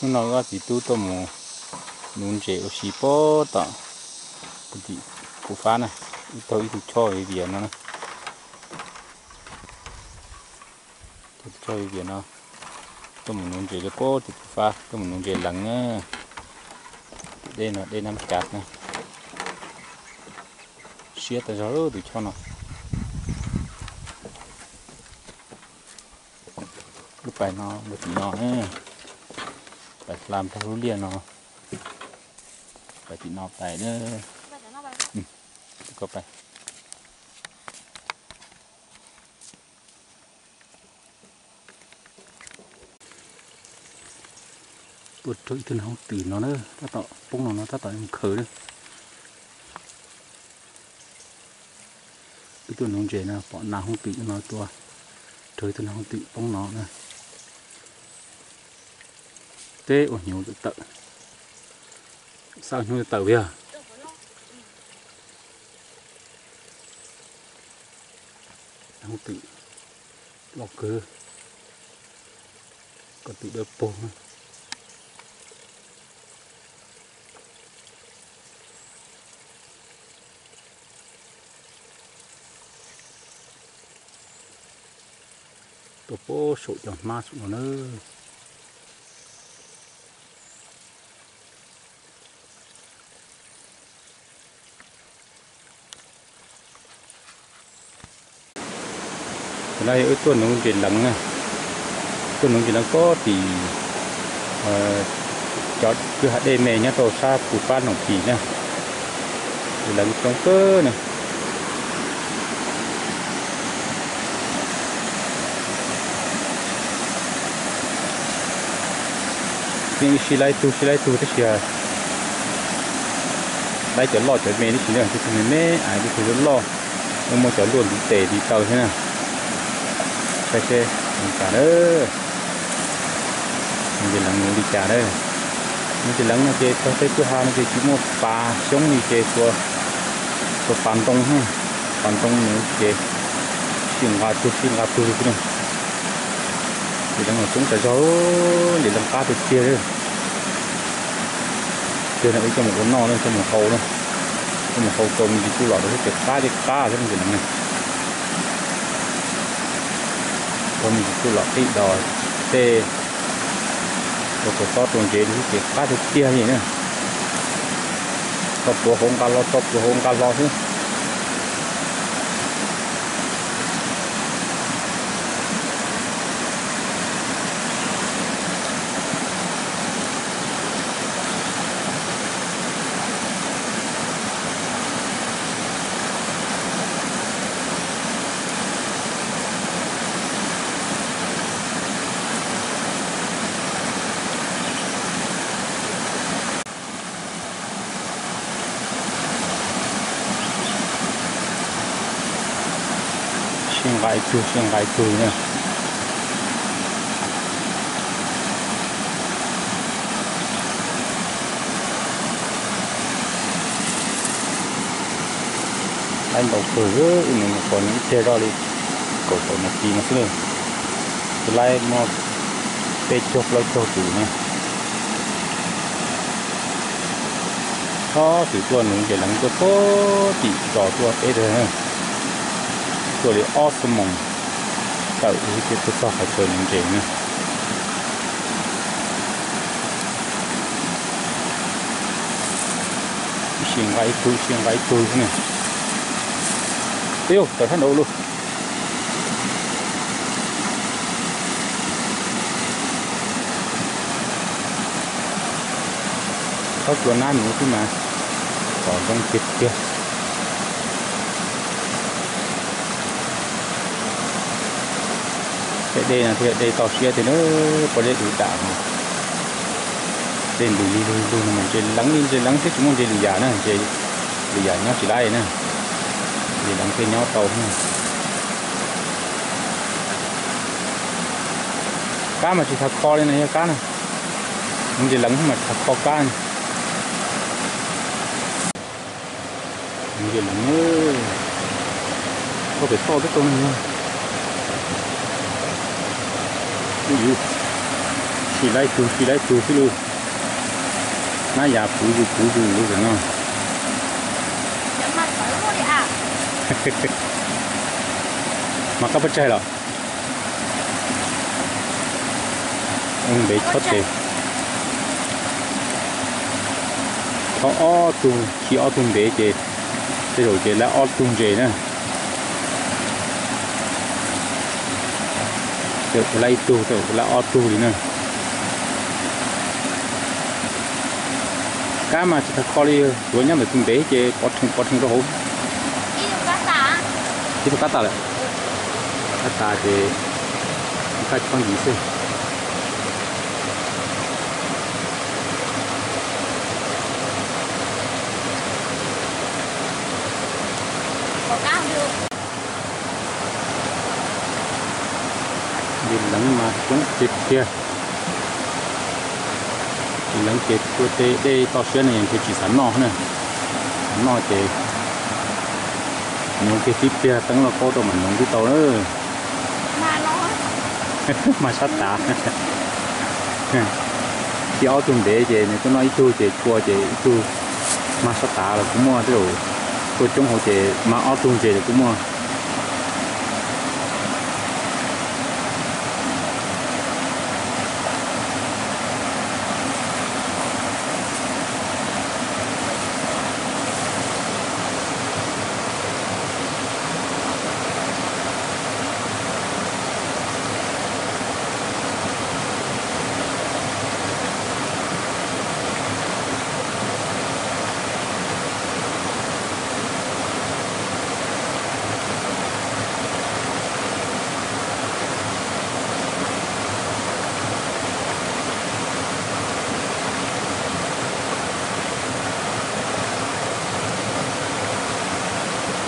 Hnub no wb ob txiv tub tuaj mus nuv ntses ua si puag tom tim Phu Fab na, ib tug ib tug choj viv vias no na. Tus choj viv vias no tuaj mus nuv ntses rau puag tim Phu Fab, tuaj mus nuv ntses leev na. Tim dej no dej Nab Cav na. Siab tag zog tus choj no. Wb pais no, tim no, pais hla nplog lub liaj no, pais tim no pais na. Koj pais. Tuaj raug ib tug nas hooj twm no na, tab tom poob no no tab tom mus khaws na. Wb tuaj nuv ntses no pom nas hooj twm no tuaj raug ib tug nas hooj twm poob no na. Teb ua hnyuv tawm, xav ua hnyuv tawm yog. Nas hooj twm loj kawg, ko tw dawb paug. Tuaj puag saum cov hmab saum no na. Tam no yog wb tuaj nuv ntses leev na, tuaj nuv ntses leev puag tim cov kwj ha dej me nyob rau sab Phu Fab Noom Phis na. Ntses leev coob kawg na. Yeej sib laib tug sib laib tug tab sis laib cov loj cov me tib si na, tug me me, tug loj loj, muaj cov luaj ntiv tes ntiv taw thiab na. Saib seb li cas na, ntses leev nws li cas na. Ntses leev no ces txog tej kwj ha no ces tsis muaj pas xyoob li ces tsuas pas ntoo, pas ntoo nws ces sib nqa tug sib nqa tug li xwb na. Ntses leev no coob tas zog, ntses leev qab tiag tiag li. Tiag no wb coj mus ua noj na, coj mus hau na, coj mus hau rau me ntsis txuj lom rau xwb ces qab li qab xwb ntses leev na. Rau me ntsis txuj lom qij dos tej, rau txhua tob rau ntsev rau xwb ces qab tiag tiag li na. Tso pluav hauv nqa los, tso pluav hauv nqa los xwb. Sib nqa ib tug sib nqa ib tug na. Laib ntau kawg, wb mus nyuam qhuav ib pliag zoj li kaum tawm nas this no xwb na. Twb laib muaj peb caug plaub caug tus na. Txhob txwm tuaj nuv ntses leev tuaj puag tim zos tuaj deb tag, tuaj li ob xuab moos tawm thiaj tuaj txog qhov chaw nuv ntses na. Ib sij nqa ib tug, ib sij nqa ib tug xwb na. Ib, tawm thab nraud lug. Thaub cua nab nuv xwb mas pom zoo tiag tiag. Tej dej no thiaj dej toj siab tiag na, pob zeb du dam no. Dej ntws lig lug lig lug no mas ntses leev li ntses leev xwb tsis muaj ntses lwm yam na, ntses lwm yam nyob tsis laib na. Ntses leev thiaj nyob tau. Kab mas tsis txhav kho li na, yog kab na. Ntses leev mas txhav kho kab. Ntses leev, koj pem toj twb tau neeg no. Ub yuv, Tsis laib tug, tsis laib tug xwb lauj. Nab yam puv zus puv zus li no. Mas koj pab tsaig los? Ntev chob tes. Chob ob tug, khi ob tug ntev ces tej zaum ces laib ob tug ntses na. Tej zaum laib ib tug, tej zaum laib ob tug li na. Kab mas tsis tau kho li, yuav nyob ntawm tus ntev ces pov rhees pov rhees rau hauv. Ib tug kab tas lawm. Kab tas ces kab chob ntxiv xwb. Ntses leev mas coob tiag tiag. Ntses leev ces tua tej dej toj siab no yog ntshe tsis xav noj na. Xav noj ces nyoov kiag tib pliag teeb lauj kaub rau mas nyoov twb tau na. Mag sab tav. Khi ob tug ntev ces nws tuaj noj ib tug ces tshua ces ib tug mag sab tav los kuj muaj, tej zaum tuaj coob hauv ces mag ob tug ntses los kuj muaj.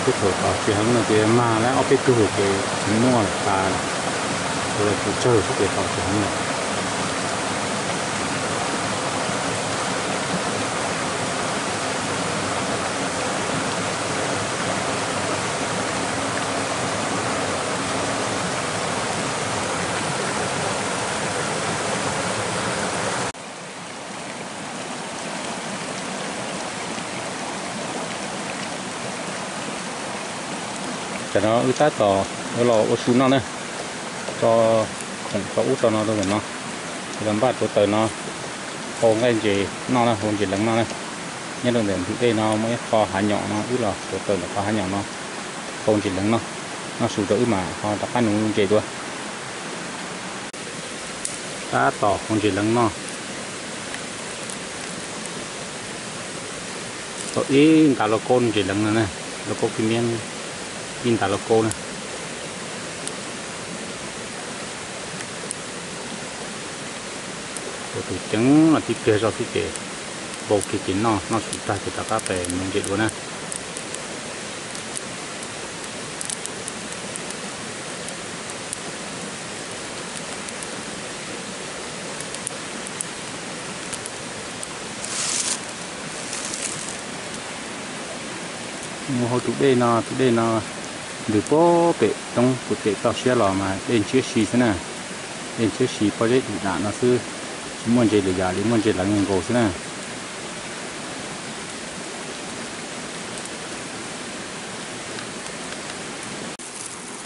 Tej thaum tos tsis heev no ces mag lawm ob peb tug ces tsis muaj lawm, tas lawm. Tus tsawg xwb ces tos tsis heev lawm. Tam no wb tab tom yuav los ua su noj na, tso khoom tso ub tso no rau ntawm no, los npaj tuav taws no hau nqaij ntses noj na, hau ntses leev noj na. Nyob rau ntawm ntug dej no muaj ib qho hav nyom no, wb los tuav taws ntawm qhov hav nyom no hau ntses leev noj, noj su rau wb mam ho rov qab nuv ntses dua. Tab tom hau ntses leev noj tau ib nta lauj kaub ntses leev no na, lauj kaub kib miab ib nta lauj kaub na. Ua tus ceev no tib pliag zog xwb ces npau kiag ces noj, noj su tag ces rov qab pem nuv ntses dua na. Mus hauv tus dej no, tus dej no ntws puag pem roob puag pem toj siab los mas dej ntshiab si xwb na. Dej ntshiab si pob zeb dim dam no xwb, tsis muaj ntses lwm yam li, muaj ntses leev nkaus xwb na.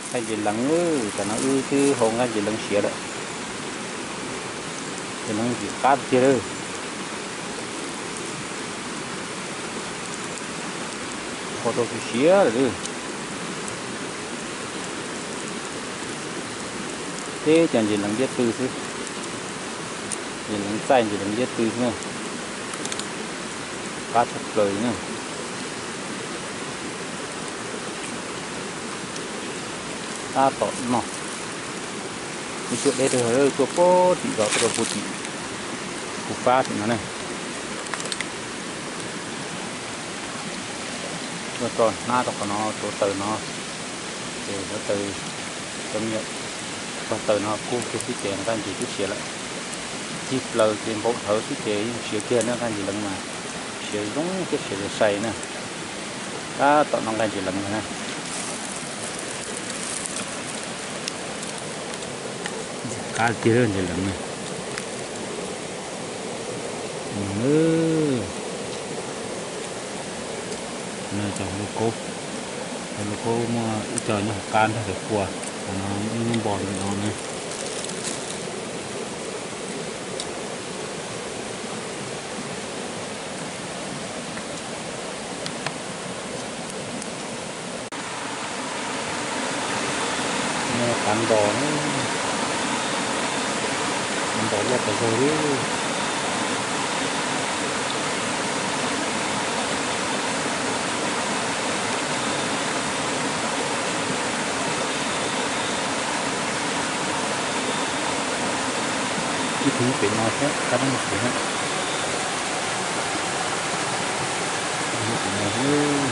Nqaij ntses leev, tam no wb twb hau nqaij ntses leev siav lawm. Ntses leev ntxim qab tiag lawm. Hau rau siav siav lawm. Teb cov ntses leev ntiab tw xwb. Ntses leev txaij ntses leev ntiab tw xwb na. Qab tshaj plaws li na. Tab tom noj. Ib cuab deb rau tuaj puag tim zos tuaj rau puag tim kuv fab tim no ne. Tuaj tso hnab rau qhov no, tuav taws no, ces tuav taws, cov me nyuam tog taws no kub kiag xwb ces nqaij ntses twb siav lawm. Cig plaws ces npau dhawv xwb ces yeej siav kiag na, nqaij ntses leev mas siav zoo thiab siav sai na. Tab tom noj nqaij ntses leev na. Ntxim qab tiag ntses leev na. No, cov hauv lub kaub, hauv lub kaub muaj ib co nyob hauv qab nrog cov kua, no ib lub npo li no na. Qav ntos, qav ntos loj tas zog li. Ib tug nyob pem no thiab, qab nyob pem thiab. Ib tug nyob pem no thiab.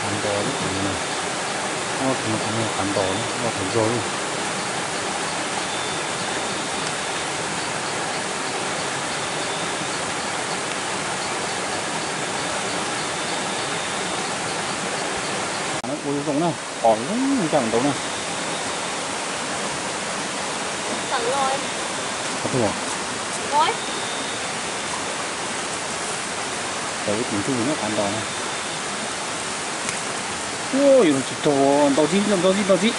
Qav ntos lub qhov no, ob tug no qav ntos loj tas zog li. Ua zoo zoo na, qos zoo ncaj ntau na. Qhov twg os? Tawm ib tug ntsuj nyob qav ntos na. Ua, yuav tsis raug, ntaus txib, ntaus txib, ntaus txib.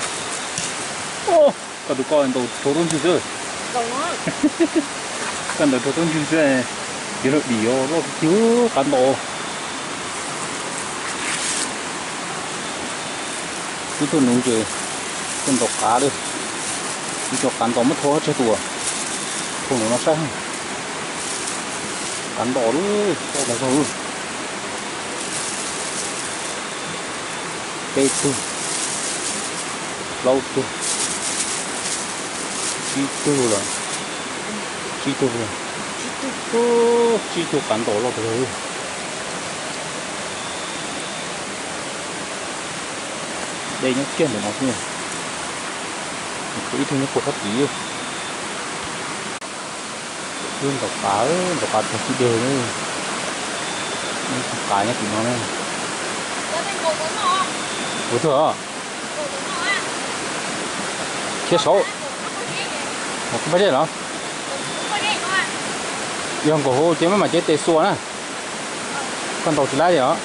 Koj tus ko ntaus rau tub ntsuj xwb. Koj ntaus rau tub ntsuj xwb, yuav luag dim loj tiag tiag qav ntos. Twb tuaj nuv ces tuaj ntaus qav li. Ib co qav ntos muab thau tseg tuaj, thau nuv no saib. Qav ntos loj tas zog li. Peb tug, plaub tug, tsib tug lawm, tsib tug, tsib tug qav ntos loj tas zog li. Dej nyob kiag ntawm no xwb, ib tug nyob puag sab tid. Wb ntaus qav, ntaus qav txog tib deg, ib tug qav nyob tim no na. Ua twg os? Khiav saud. Kuv paj zej los? Yog nkaus hauv ces maj mam cev tes xuas na. Koj ntaus tsis laib li os.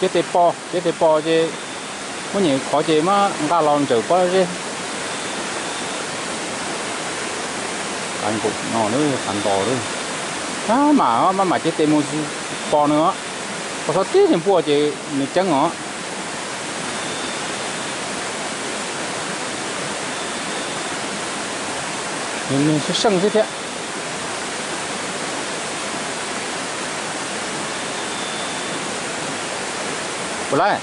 Cev tes pos, cev tes pos ces muab nyem qhov ces maj nqa los ntsaws pob zeb. Qav nkaus no lawm, qav ntos lawm. Maj mam, maj mam cev tes mus pos nws os. Pos txog tib tug npua ces nws ceeb os. Nws seej seej xwb thiab. Puas laib?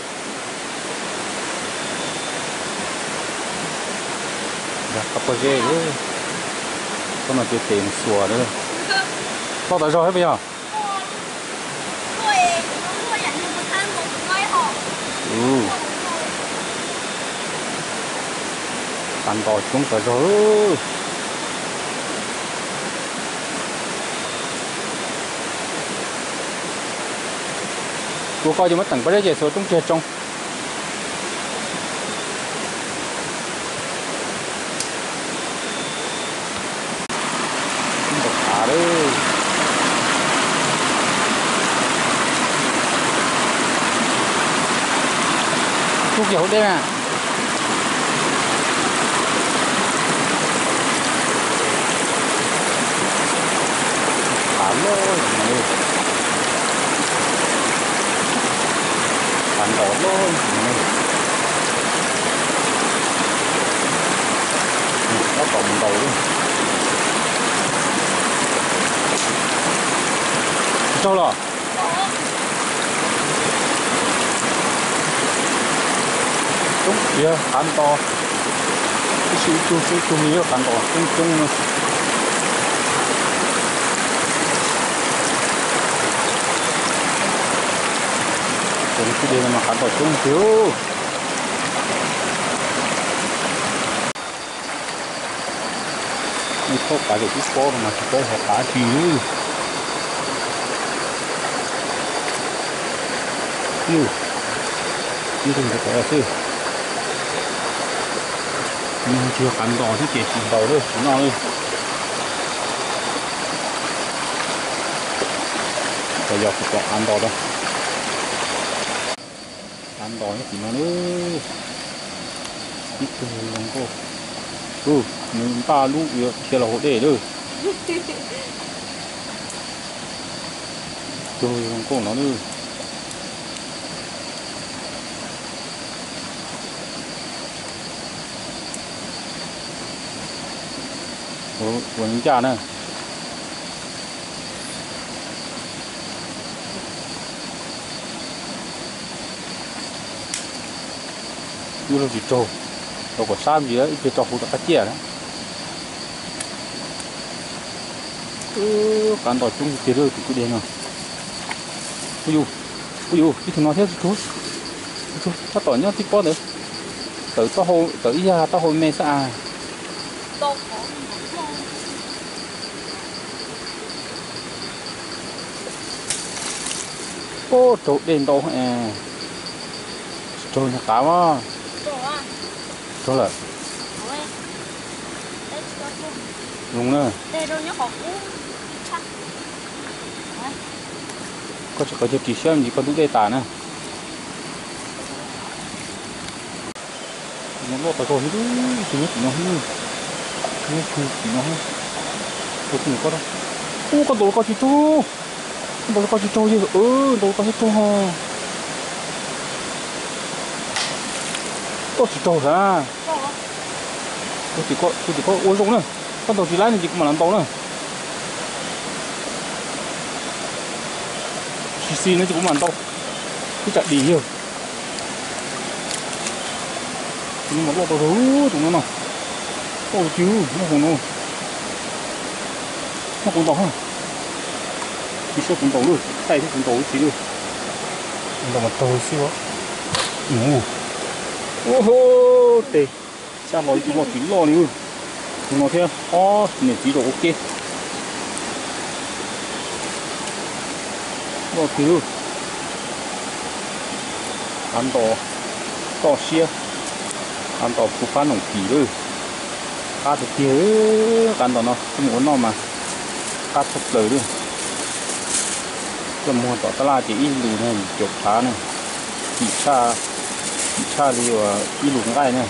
Qab pob zeb, txhob no cev tes mus xuas lawm. Loj tas zog thiab puas yog? Qav ntos coob tas zog. Kuv ko ces muab teem pob zeb ces xuas roob tseg tsoo. Ntaus qav lawm. Tub kiag hauv dej na. Qav loj, qav ntos loj. Tab tom mus ntaus li. Tsis raug los? Coob tiag qav ntos. Ib sij ib tug xwb ib tug me yuav qav ntos coob coob no. Tus tib deg no mas qav ntos coob tiag. Ib txhob qav zem tib pob no mas tsis paub hais qav dab tsi li. Ib ntug ntawd xwb. Nws tsis yog qav ntos thiab ces tsis ntaus lawm, tsis noj lawm. Los yog kuv pom qav ntos rau. Qav ntos nyob tim no lawm. Ib tug zoo nkauj. Nws npaj lub yuav dhia los hauv dej lawm. Ib tug zoo nkauj no lawm. Ua ncaj na. Ib lub tsis raug, rau kom sab ntsis ib pliag tso hauv rov qab ciaj na. Qav ntos coob tiag tiag lawm tus kwj deg no. Ua yus, ua yus, ib tug no thiab, tus tab tom nyob tib pob ntawd. Tawm taub hau, tawm ib yag taub hau me xwb as. Ub, raug dej ntau, raug niag qav mas. Raug lawm. Zoo na. Koj tsis qhov chaw ris siab ntsis koj ntub dej tas na. Tus no loj tas zog thiab, tus nyob tim no thiab, nyob tim no thiab. Ua tus nws koj, ub, koj ntaus los koj tsis raug, koj ntaus los koj tsis raug, ntaus los koj tsis raug. Koj tsis raug sav. Kuv tias koj ua zoo na, koj ntaus tsis laib no ces kuv mam los ntaus na. Xis xis no ces kuv mam ntaus. Ib tsam dim yawg. Tus no mas loj tau zog, tus no no. Koj ua cas nyob hauv no, nyob kuv ntaus ha. Tsis saib kuv ntaus lawm, taij thiab kuv ntaus ua tsis lawm. Ntaus mas raug xwb os. Ua tes, xyab hlo ib tug loj tsis loj li. Tus no thiab ob niam txiv zaum ua ke. Loj tiag lawm. Qav ntos toj siab, qav ntos phu fab noom tim lawm. Qab tiag tiag, qav ntos no koj mus ua noj mas qab tshaj plaws li. Koj muag tom tab laj ces ib lus no caum phav na, chim tshaj, chim tshaj li uas ib lus nqaij na.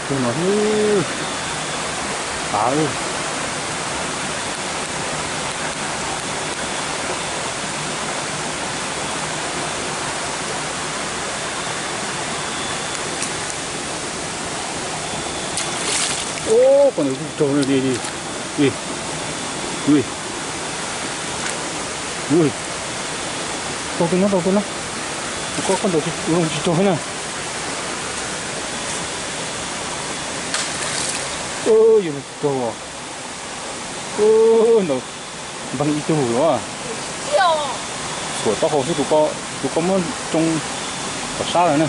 Tus no, qav. Ub, koj ntawd tsis raug li li. Ui, ui, raug tus no, raug tus no. Koj, koj ntawd tsis, zoo tsis raug na. Yus tsis raug os. Ntawd npleeg ib tug los. Xuam taub hau xwb, tus koj muab tsoo tom sab lawm na.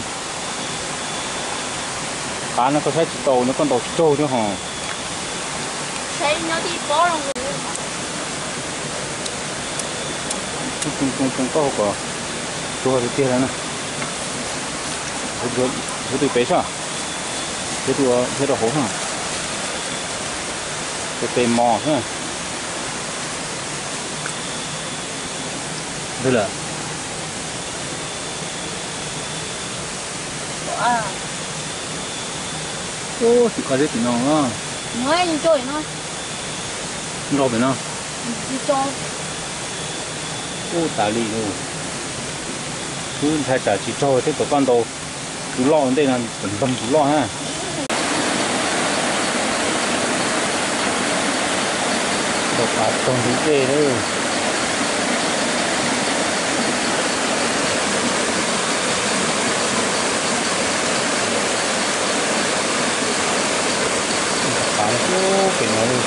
Qav no koj saib tsis taus no koj ntaus tsis raug thiab hos. Tsoo tsoo tsoo taub hau kom tuag tiag tiag lawm na. Yuav tus pem sab, yuav tus thiab rau hauv na. Tus pem mos xwb. Ntawd lawm. Ub, tim koj thiab tim no. Nrau pem no. Ub, tas li lauj. Wb ntshai tsam tsis raug thiab kom koj ntaus tus loj ua ntej no kom npleeg tus loj na. Ntaus qav raug ntug dej lawm. Ntaus qav no, pem no lawm,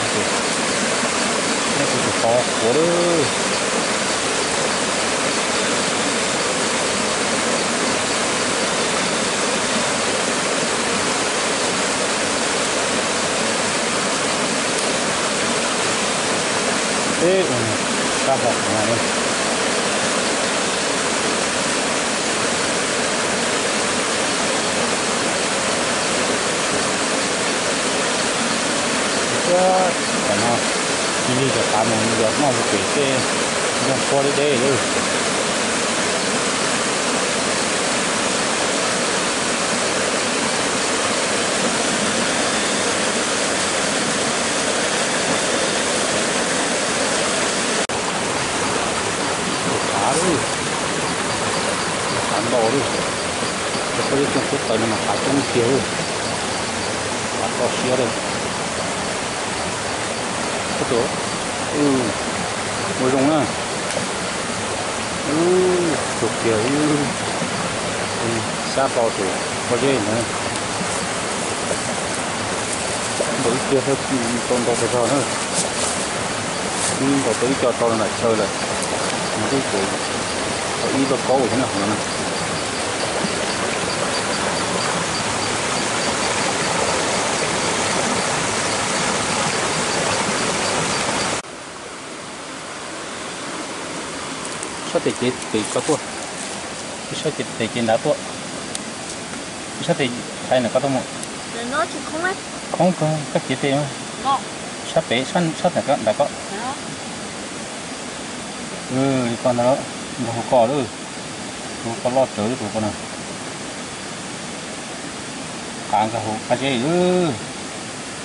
neb kuv tus qhov qhuav lawm. Peb ua sab hom no. Lig cov qav mus yos noj mus pem tej nroog quaj deb deb lawm. Qav lawm, qav ntau lawm. Cov phooj ywg tsoom peb tawm no mas qav coob tiag lawm. Qav toj siab lawm. Ua zoo na. Tug kiag, sab rau tus pob zeb na. Ntau ib pliag tau ntau tag zog na. Ib ntaus tau ib co rau nram chaw lawm. Ntub ces tau ib lauj kaub thiab na. Sab tes cev pem ko tuaj, ib sab tes cev nrad tuaj, ib sab tes thaiv ntawm ko tuaj mus. Khoob kawg, koj cev tes sab pem, sab ntawm ko. Li ko ntag, nrog hauv ko lawm, tus ko loj tsawv lub tus ko na. Qav nkag hauv qab zeb lawm,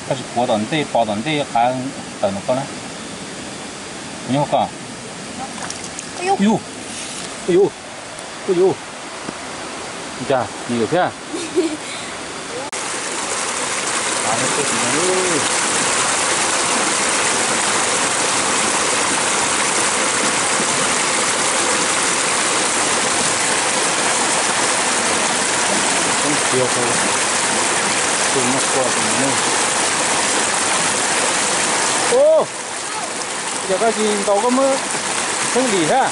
koj tsis puav tom ntej, pos tom ntej qav tawm ntawm ko na. Nyob ko. Yus, yus, yus, cas nws yuav thiab. Ub, yog koj tsis ntaus koj muab xeeb dim thiab.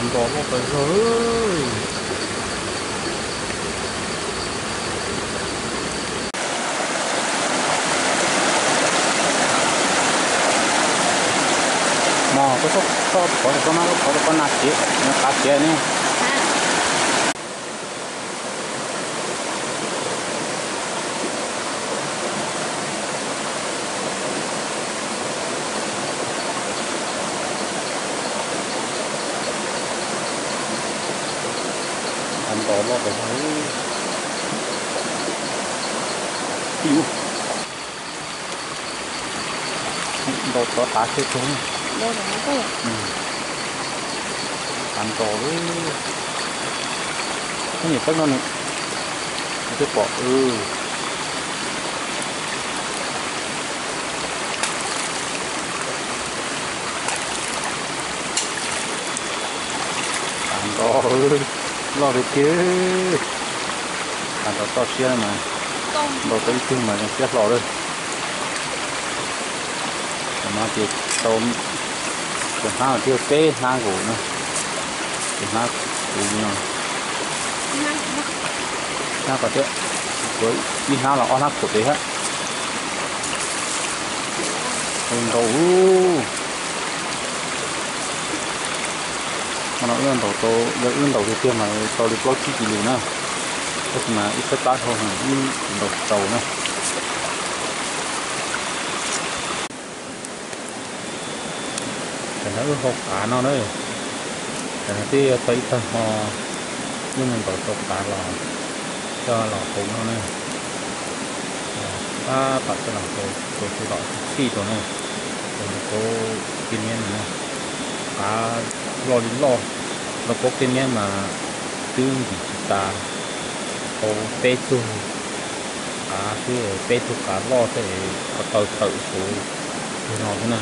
Nto loj tas zog. Mog, koj txhob thov tus pov, koj mas koj thov tus pov nas khiav, nas qav khiav ne. Ntaus tov tav kiag tug. Tav nrog lawm. Koj niam teb no nws, nws twb pom. Tav nrog loj li tiag. Tav nrog toj siab mas ntaus tau ib tug mas siab hlo lawm. Tam no ces tau, tus hnab no twb yog peb hnab nkaus na, tus hnab kuv no, hnab ko thiab, ib hnab los ob hnab phuam pem thiab. Ntau ntau. Hmo no wb ntaus tau, yog wb ntaus tiag tiag mas tau li plaub tsib kis lus na, tab sis mas ib thawj plab dhau heev wb ntaus tsis tau na. Tam no wb hau qav no na, tam no twb yuav tau ib tag hmo wb mus ntaus tau qav los coj los hau no na. Pab pam coj los hau rau tus tom fij rau na, rau kaub kib niab no na. Qav loj li loj, rau kaub kib niab mas twb ntim tsis tas, hau peb tug qav xwb, peb tug qav loj xwb, ko taw tawm saud kawg no xwb na.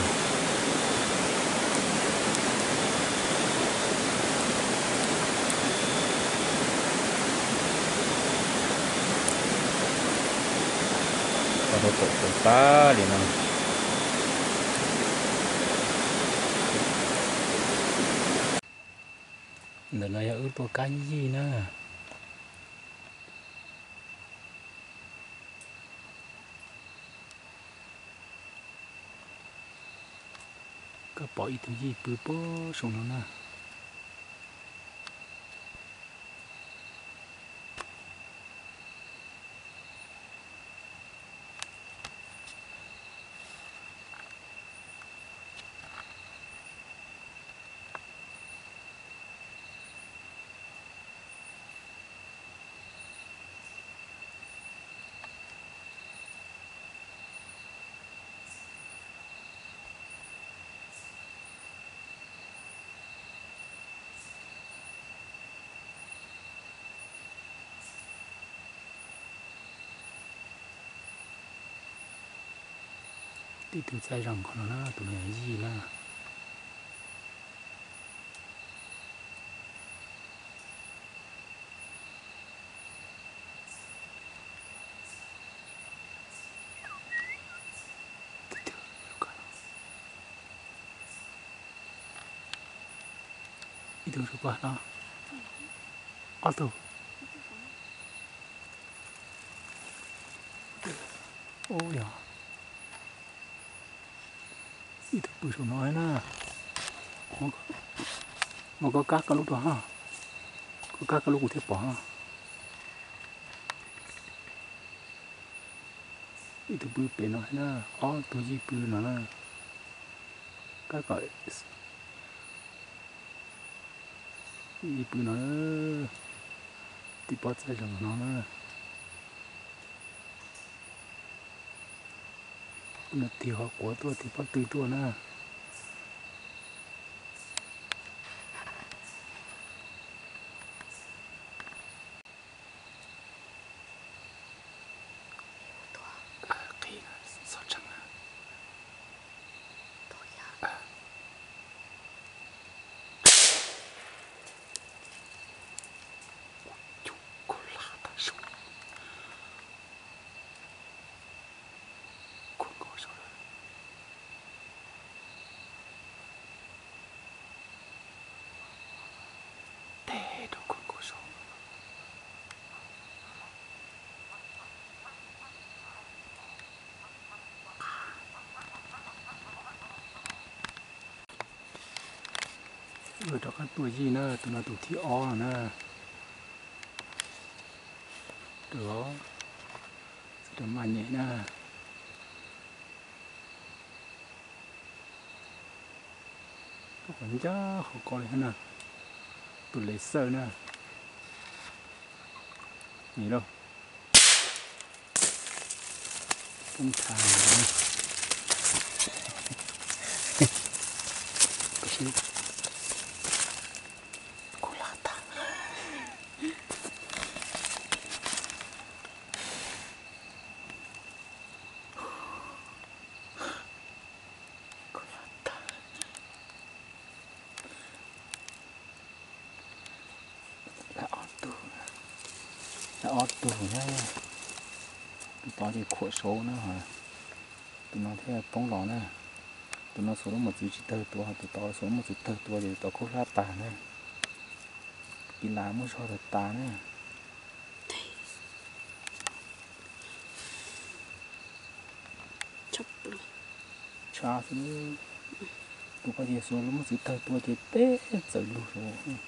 Ko rau tom saud tag li no. Ntawm no yog wb tua kab yij na. Koj pom ib tug yij pw puag saum no na. Tib tug txaij zoo qhov no na, tus no yog yij na. Ib tug rau koj no. Ob tug. Ub yog ib tug pw saum no na. Muab koj kab koj lub rau ha. Koj kab koj lub kuv thiaj pom ha. Ib tug pw pem no na, ob tug yij pw no na. Kab kom yij pw no, tim pob txaj zoo no na. Kuv nws tig hov quav tuaj tig pob tw tuaj na. Qhib txhob tseev na. Kuv lag tag su. Khuam nkaus saud lawm. Teb rau khuam nkaus saud. Wb rov qab tua yij na, tus no tus thib ob no na. Rau, rau maj nyem na. Qhov ncaj qhov ko li na, tus laser na. Nim lauj. Ntha, kuv sib, kuv laj tag. Kuv laj tag. Lawv ob tug, lawv ob tug na. Tus tod ces khuam saud na, tus no thiaj poob los na. Tus no xuas lub mos txwv tsis tawg tua, tus tod xuas lub mos txwv tawg tua ces tus tod khaub hlab tas na. Kis las muaj zog tag tas na. Tshab xwb, tus ko ces xuas lub mos txwv tawg tua ces peb txawm lug saud.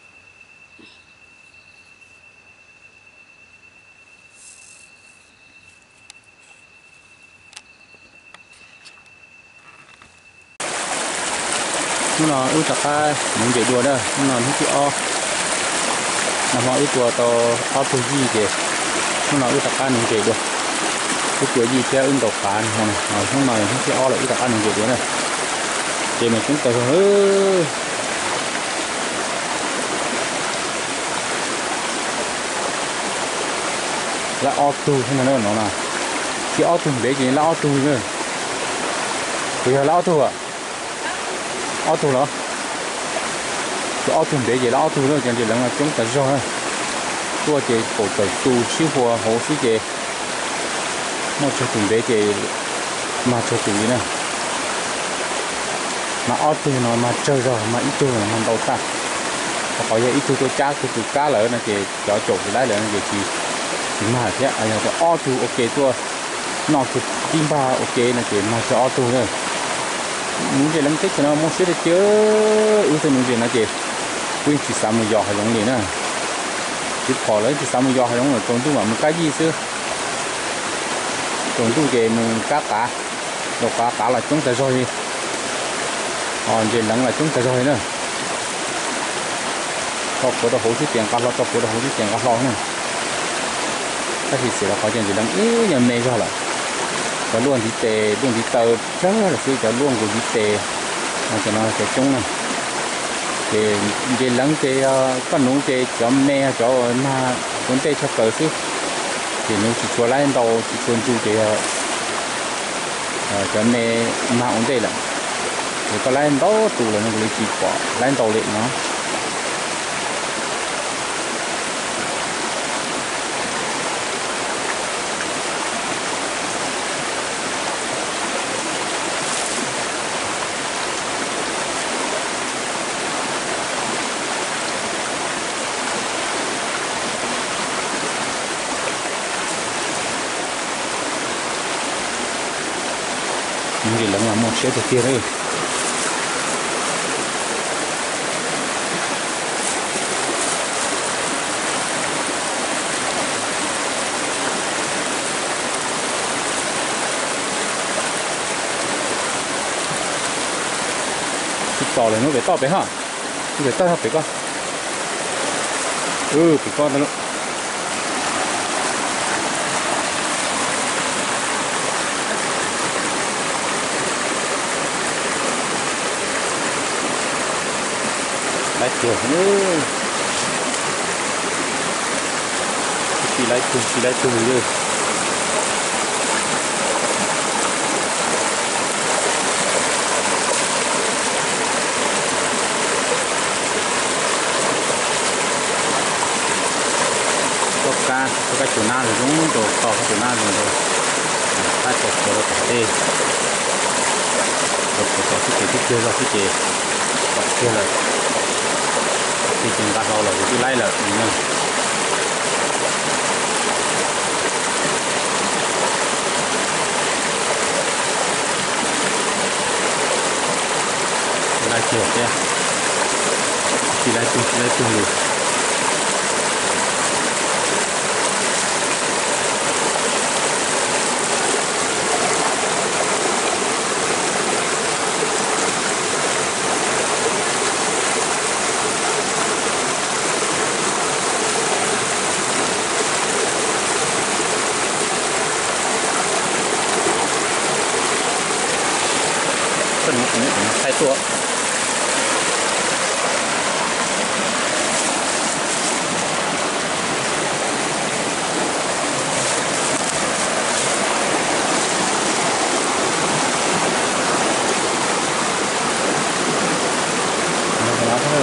Hnub no wb rov qab nuv ntses dua na, hnub no hnub thib ob. Nag hmo wb tua tau ob tug yij ces hnub no wb rov qab nuv ntses dua. Wb tua yij thiab wb ntaus qav, hnub no hnub thib ob lawm wb rov qab nuv ntses dua na. Ces mas coob tag zog. Lawv ob tug thiab no na, no na, tsis ob tug ntev ces lawv ob tug na. Puas yog lawv ob tug? Ob tug los? Tsis ob tug ntev ces lawv ob tug na, cov ntses leev mas coob tag zog na. Tuaj ces paum tawm tus sib hua hauv xwb ces muaj tsawg tus ntev ces mag tsawg tus li na. Mas ob tug no mag tsawg zog, mas ib tug no mag ntau tag. Rau qhov yog ib tug tuaj cab kiag tus kab lawm no ces cov caum tsis laib lawm no ces tsis, tsis mag thiab. Yog tias ob tug ua ke tuaj noj kiag tib npag ua ke no ces mag tsawg ob tug na. Nuv ntses leev teb chaws no muaj siab tiag tiag. Wb tuaj nuv ntses no ces wb yeej tsis xav mus yos hav zoov li na. Tsis phom los tsis xav mus yos hav zoov lawm, tsaus ntuj mam mus kab yij xwb. Tsaus ntuj ces mus kab qav, ntaus qav, qav los coob tag zog li. Ntses leev los coob tag zog li na. Tso puav rau hauv xwb ces nqa hlo, tso puav rau hauv xwb ces nqa hlo na. Tab sis txiav rau qhov cov ntses leev ib nyuag me zog lawm. Cov luaj ntiv tes luaj ntiv taw dawg lawm xwb, cov luaj nkaus ntiv tes, cov no cov coob na. Ces ntses leev ces koj nuv ces cov me cov mag ua ntej tshaj plaws xwb. Ces nuv tsis tshua laib ntau, tsis tshua ntsu ces yog cov me mag ua ntej lawm. Ces koj laib ntau tus lawm no kuv li tsis pom laib ntau li no. Ntses leev mas muaj siab tiag tiag li. Tsis txom lawm, hnub pem toj pem ha. Hnub pem toj pem ko. Pem ko ntag lauj. Laib cuag, tsis laib tug, tsis laib tug li. Toj kab, toj kab cua nab zoo zoo, toj kab cua nab zoo zoo. Qab tso tshuav rau tom tej, tso tshuav tom xwb ces twb cuag zog xwb ces tom kiag lawm. Tej ces nqa hlau los kuv twb laib lawm no. Laib cuag thiab, tsis laib tug, tsis laib tug li. Thaij tuaj.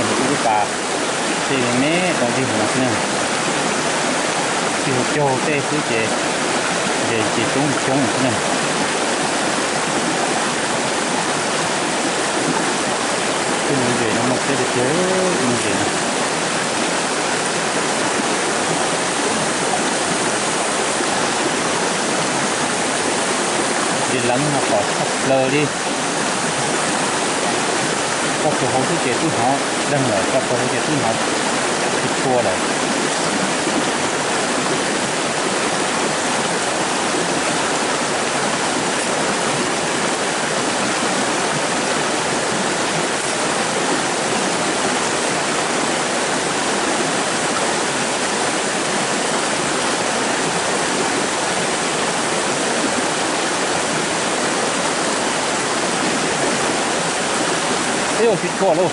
Ib lub pas tej me me rau ntej no xwb na. Txij hauv caug tej xwb ces, ces, ces coob coob xwb na. Tej lub zes no muaj teb tiag tiag, tej lub zes no. Zes leev no pom tshaj plaws li. Koj tsaug hauv xwb ces twb hnov deeg lawm, koj tsaug hauv ces twb hnov tsis tshua lawm. Ib, tsis tshua lauj,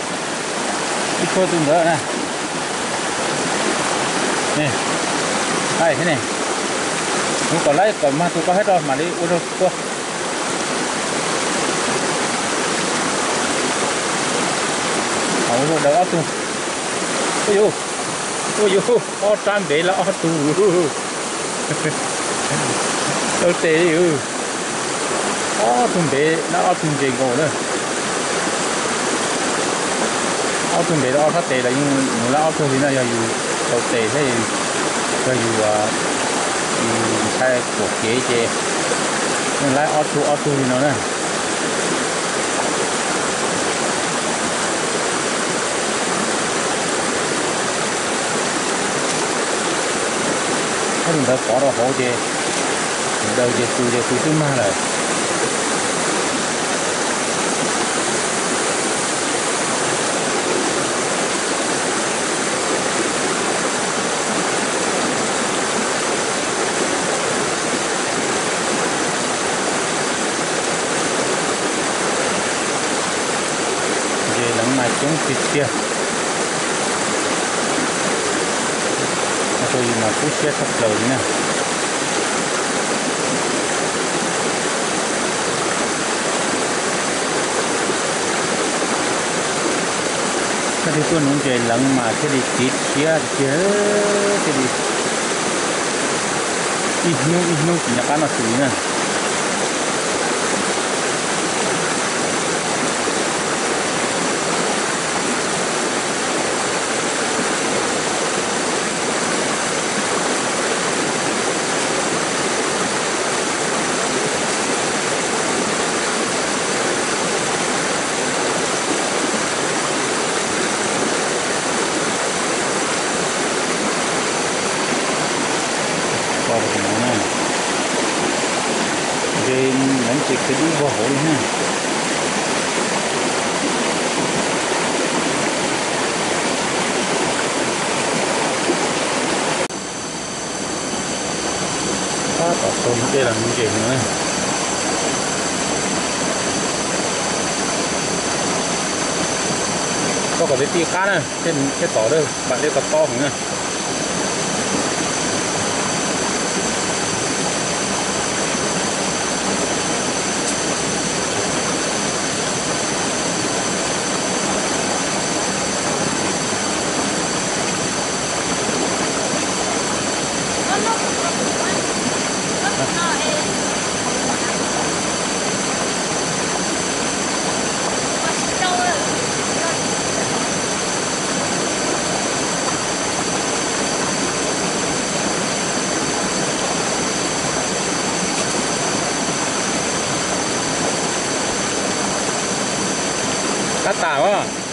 tsis tshua tus ntawd na. Hais thiab ne, kuv kom laib kom mag tus koj hab rau mam li ua rau tsis tshua. Ua daws ob tug. Ua yus, ua yus, ob rab npev lawv ob tug. Tau tes li. Ob tug npev lawv ob tug ntses nkaus na. Ob tug npev rau ob sab tes los yeej mus lawv ob tug li na, yog yus tau tes thiab yog yus, yus ntshai pom kev ces yeej lawv ob tug ob tug li no na. Ob tug ntawd pov rau hauv ces daws ces xus ces xus twb mag lawm. Zes leev mas coob tiag tiag. Ua rau yus mas kub siab tshaj plaws li na. Koj tig tuaj nuv ntses leev mas thiaj li tiv tshiab tiag tiag, thiaj li ib hnub ib hnub tsis nco qab noj xus li na. Ntses leev ces khiav dub vog hauv li na. Tab tom txog dej los nuv ntses no na. Koj kom tij tij qab na, thiaj tom dej, npam dej ko tob heev na. Qab tas os.